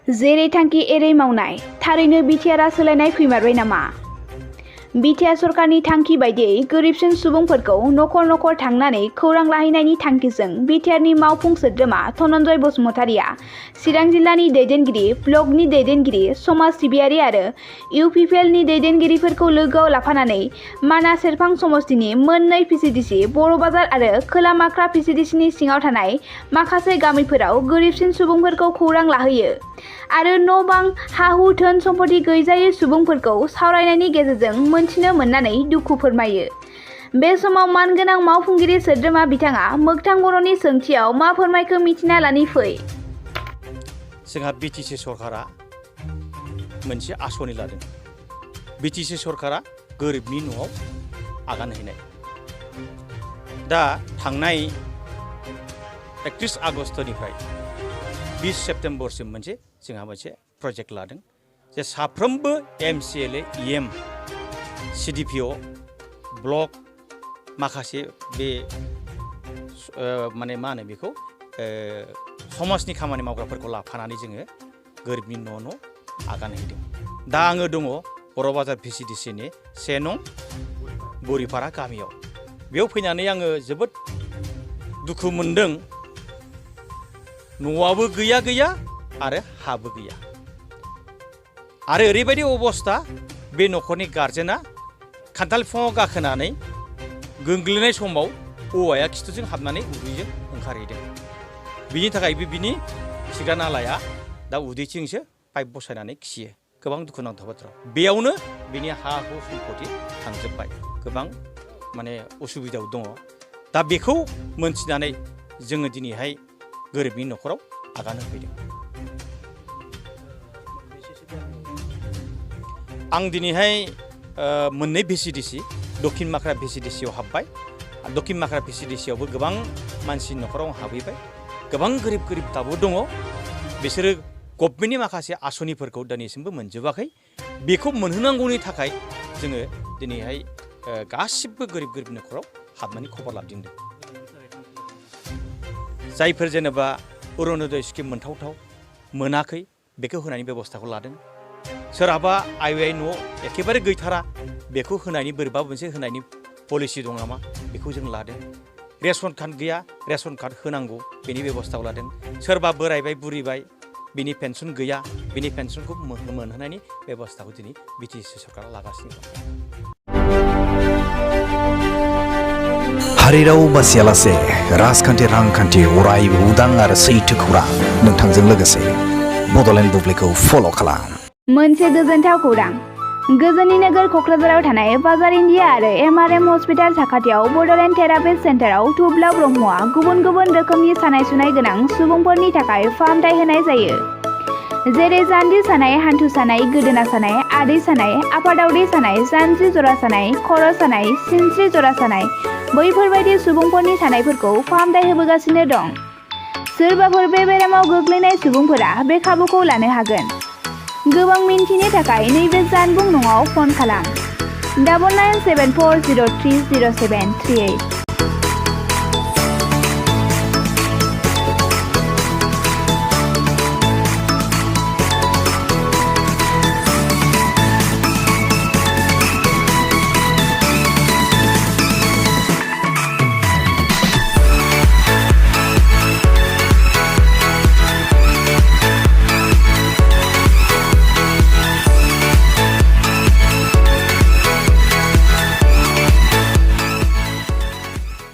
जेरै थांखि एरै मावनाय थारैनो बिटिआरआ सोलायनाय फैमारबाय नामा? बिटिआर सरकारनि थांखि बायदियै गोरिबसिन सुबुंफोरखौ नखर नखर थांनानै खौरां लाहैनायनि थांखिजों बिटिआरनि मावफुं सोद्रोमा धनन्जय बसुमतारिया चिरां जिल्लानि दैदेनगिरि, ब्लकनि दैदेनगिरि, समाज सिबियारि आरो इउपिपिएलनि दैदेनगिरिफोरखौ लोगोआव लाफानानै मानास सेरफां समस्तिनि मोननै पिसिडिसि बर' बाजार आरो खोला माख्रा पिसिडिसिनि सिङाव थानाय माखासे गामिफोराव गोरिबसिन सुबुंफोरखौ खौरां लाहोयो आरो न' बां, हा-हु, धोन सम्पति गैजायै सुबुंफोरखौ सावरायनायनि गेजेरजों मोनथिनो मोननानै दुखु फोरमायो। बे समाव मानगोनां मावफुंगिरि सोद्रोमा बिथाङा मोगथां बर'नि सोंथियाव मा फोरमायखो मिथिना लानि फै। जोंहा बिटिसि सरकारा मोनसे आसनि लादों। बिटिसि सरकारा गोरिबनि न'आव आगान हैनाय। दा थांनाय 31 आगस्तनिफ्राय 20 सेप्तेम्बरसिम जोंहा मोनसे प्रजेक्ट लादों जे साफ्रोमबो एमसिएलए इएम सिडिपिअ ब्लक माखासे बे मा होनो बेखौ समाजनि खामानि मावग्राफोरखौ लाफानानै जोङो गोरिबनि न' आगान हैदों। दा आङो दङ बर' बाजार पिसिडिसिनि 1 नं बोरिपारा गामियाव। बेयाव फैनानै आङो जोबोद दुखु मोनदों। न'आबो गैया आरो हाबो गैया आरो ओरैबायदि अबस्था बे न'खरनि गार्जेना खान्थाल बिफाङाव गाखोनानै गोग्लैनाय समाव औवाया खिथुजों हाबनानै उदैजों ओंखारहैदों। बिनि थाखायबो बिनि खिग्रा नालाया दा उदैथिंसो पाइप बसायनानै खियो। गोबां दुखुनांथाव बाथ्रा। बेयावनो बिनि हा-हु सम्पति थांजोब्बाय। गोबां उसुबिदायाव दङ। दा बेखौ मोनथिनानै जोङो दिनैहाय गोरिबनि न'खराव आगान होफैदों। आं दिनैहाय मोननै भिसिडिसि दक्षिण माख्रा भिसिडिसियाव हाबबाय। दक्षिण माख्रा भिसिडिसियावबो गोबां मानसिनि न'खराव हाबहैबाय। गोबां गोरिब दाबो दङ। बिसोरो गभमेन्टनि माखासे आसनिफोरखौ दिनैसिमबो मोनजोबाखै। बेखौ मोनहोनांगौनि थाखाय जोङो दिनैहाय गासिबो गोरिब न'खराव हाबनानै खबर लाबदिंदों। जायफोर जेनेबा अरुणोदय स्किम मोनथावथाव मोनाखै बेखौ होनायनि बेबस्थाखौ लादों। सोरहाबा आइ न' एखेबारे गैथारा बेखौ होनायनि बोरैबा मोनसे होनायनि पलिसि दं नामा बेखौ जों लादों। रेशन कार्ड गैया रेशन कार्ड होनांगौ बेनि बेबस्थाखौ लादों। सोरबा बोरायबाय बुरिबाय बिनि पेन्सन गैया बिनि पेन्सनखौ मोनहोनायनि बेबस्थाखौ दिनै बिटिसि सरकारा लागासिनो दं। हारिराव बासियालासे राजखान्थि रांखान्थि अरायबो उदां आरो सैथो खौरां नोंथांजों लोगोसे बड'लेण्ड बुब्लिखौ फल' खालाम। मोनसे गोजोनथाव खौरां। गोजोननि नोगोर क'क्राझाराव थानाय बाजार इन्डिया आरो एमआरएम हस्पिटाल साखाथियाव बड'लेण्ड थेरापिस्ट सेन्टाराव थुब्ला ब्रह्मआ गुबुन रोखोमनि सानाय सुनाय गोनां सुबुंफोरनि थाखाय फाहामथाय होनाय जायो। जेरै जान्जि सानाय, हान्थु सानाय, गोदोना सानाय, आदै सानाय, आफादावदै सानाय, जानजि जरा सानाय, खर' सानाय, सिनस्रि जरा सानाय बैफोरबायदि सुबुंफोरनि सानायफोरखौ फाहामथाय होबोगासिनो दं। सोरबाफोर बे बेरामाव गोग्लैनाय सुबुंफोरा बे खाबुखौ लानो हागोन। गोबां मिन्थिनो थाखाय नैबे जानबुं नङाव फन खालाम 9974030738।